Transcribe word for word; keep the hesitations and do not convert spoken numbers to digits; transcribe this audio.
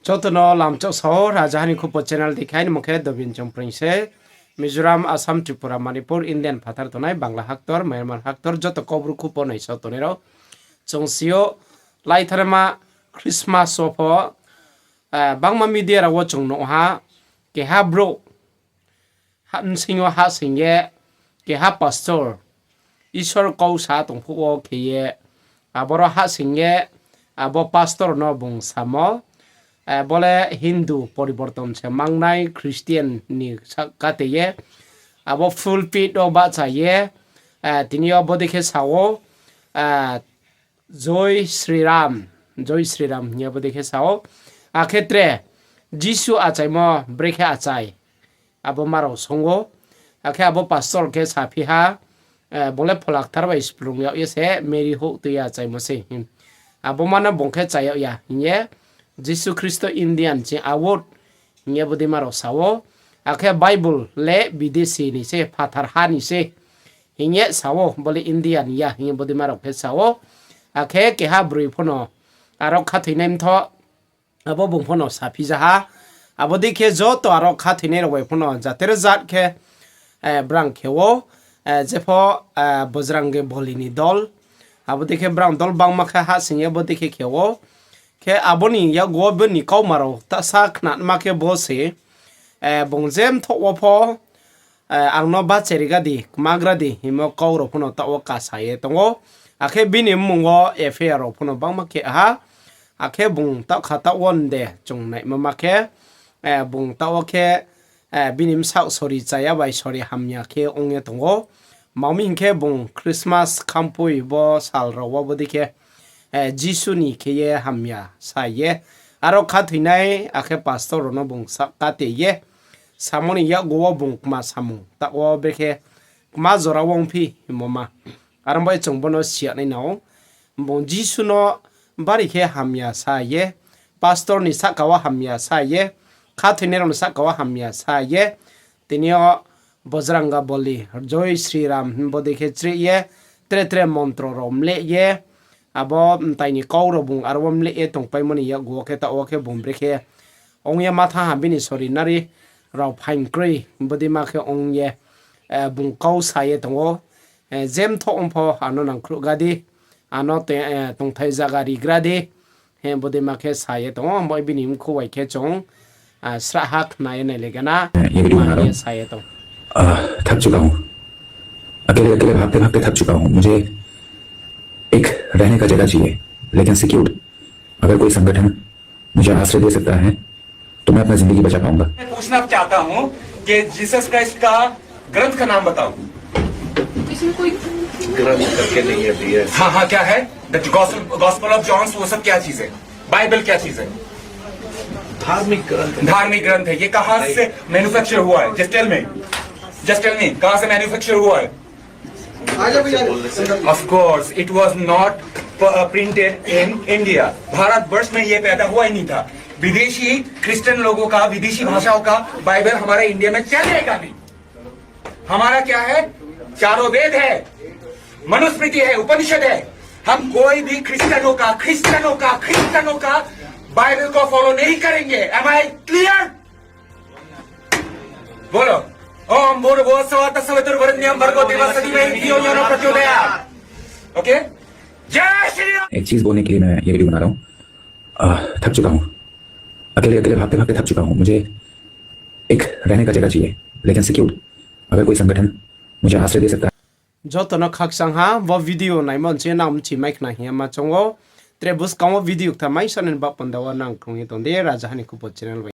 Joto no lamchak sao, Raja Hani Khupo channel dei khe aini mung khe Dobin Chongpreng se. Mizoram, Assam, Tripura, Manipur, Indian phathar tongnai, Bangla haktor, Myanmar haktor, joto Kaubru khupo naisao tongnai rao. Chung si ou, laitharma Christmas wo pho, eh, bangma media rao wo chung nuh ha, keha brouh, ha, bsing yo hahsoing ye, keha pastor, Isor kau sa tong phuh wo khe ye, aboro hahsoing ye, abo pastor no bung samo, eh, bo le Hindu poriborton se mangnai, Christian ni sa kate ye, abo pulpit wo bahcha ye, eh, tini yo bodei khe sa ou, eh, Joi Shri Ram, Joi Shri Ram hing ye bodei khe sa ou. Akhe tre, Jisu achaimo brekhe achai, abo ma rao song ou. Akhe abo pastor khe saphi ha, eh, bung le Phola Kthar bai splung yag ye se Mary houh tui ye achaimo se hing. Abo ma no bung khe cha yag ya hing ye, Jisu Khristo Indian ching awout hing ye bodei ma rao sa ou. Akhe Bible le bidesi ni se, phathar ha ni se hing ye sa ou, bo le India ni ya hing ye bodei ma rao khe sa ou. Akhe keha broi pho no aro khathoinai mthoh, abo bung pho no saphi ja ha. Abo dei khe joto aro khathoinai rao bai pho no jater jat khe, eh, brang khe ou, eh, jepho, eh, Bajrangi Bali ni dol. Abo dei khe brang dol bangma khe hahsoing ye bodei khe khe ou. Khe abo ni yakgu wo bini kauma rao ta sa khnama khe bo se, eh, bung je mthoh wo pho, eh, ang no bahcha riga di, kmagra di hingmo kau rao pho no taoh wo kasa ye tong ou. Akhe bini mmung wo F I R rao pho no bangma khe ha. Akhe bung taoh kha taoh wo nde chung naima ma khe, eh, bung taoh wo khe, eh, bini bsaoh sori cha ya bai sori hamya khe ong ye tong ou. Tma hing khe bung Christmas khampoi bo sal rao wo bodei khe, eh, Jisu ni khe ye hamya sa ye, aro khathoinai akhe pastor rao no bung sa kate ye, samo ni yakgu wo bung kma samung taoh wo brekhe kma jora wo ongphi hingmo ma. Aro bai chung bo no si ya nai nao. Bung Jisu no bari khe hamya sa ye, pastor ni sahka wo hamya sa ye, khathoinai rao ni sahka wo hamya sa ye, tini yo Bajranga Bali, Joi Shri Ram hing bodei khe chreh ye, tre tre montro rao mleh ye, abo mtai ni kau rao bung aro wo mleh ye tongpaimo ni yakgu wo khe taoh wo khe bung brekhe ong ye ma thanng ha bini sori nari rao phaing kroi, bodei ma khe ong ye, eh, bung kau sa ye tong ou, eh, je mthoh ong pho ano nangkhruh ga di, ano te-, eh, tongthai zaga rigra di, hing bodei ma khe sa ye tong ou, bo bini mkhu bai khe chung, ah, srahha khna ye nailai gana, ये वीडियो बना रहा hing ye हूँ। Sa ye tong. आह, थक चुका हूँ। अकेले, अकेले भागते, भागते थक चुका हूँ। मुझे एक रहने का जगह चाहिए, लेकिन सिक्योर्ड। अगर कोई संगठन मुझे आश्रय दे सकता है, तो मैं अपना जिंदगी बचा पाऊंगा। मैं पूछना चाहता हूँ कि जीसस क्राइस्ट का ग्रंथ का नाम बताओ। इसमें कोई ग्रंथ करके नहीं है भैया। हाँ, हाँ, क्या है? The Gospel, Gospel of John, वो सब क्या चीज है? बाइबल क्या चीज है? धार्मिक ग्रंथ है। धार्मिक ग्रंथ है। ये कहाँ से मैन्युफैक्चर हुआ है? Just tell me, just tell me, कहाँ से मैन्युफैक्चर हुआ है? Of course, it was not, uh, printed in India. Bharatvarsh में ये पैदा हुआ ही नहीं था। विदेशी क्रिश्चियन लोगों का, विदेशी भाषाओं का बाइबल हमारे इंडिया में चलेगा नहीं। हमारा क्या है? चारों वेद है, मनुस्मृति है, उपनिषद है। हम कोई भी क्रिश्चियनों का, क्रिश्चियनों का, क्रिश्चियनों का बाइबल को फॉलो नहीं करेंगे। Am I clear? बोलो। ओम भूर्भुवः स्वः तत्सवितुर्वरेण्यं भर्गो देवस्य धीमहि धियो यो नः प्रचोदयात्। ओके? जय श्री राम। एक चीज बोलने के लिए मैं ये वीडियो बना रहा हूँ। आह, थक चुका हूँ। अकेले, अकेले भागते, भागते थक चुका हूँ। मुझे एक रहने का जगह चाहिए, लेकिन सिक्योर्ड। अगर कोई संगठन मुझे आश्रय दे सकता है। Joto no khakchang ha, bo video naimo nching nang mchi mai khna hing ye ma choung ou. Tre buskang wo video kthar mai sa nani baoh panda wo nang krung ye tong di, Raja Hani Khupo channel bai.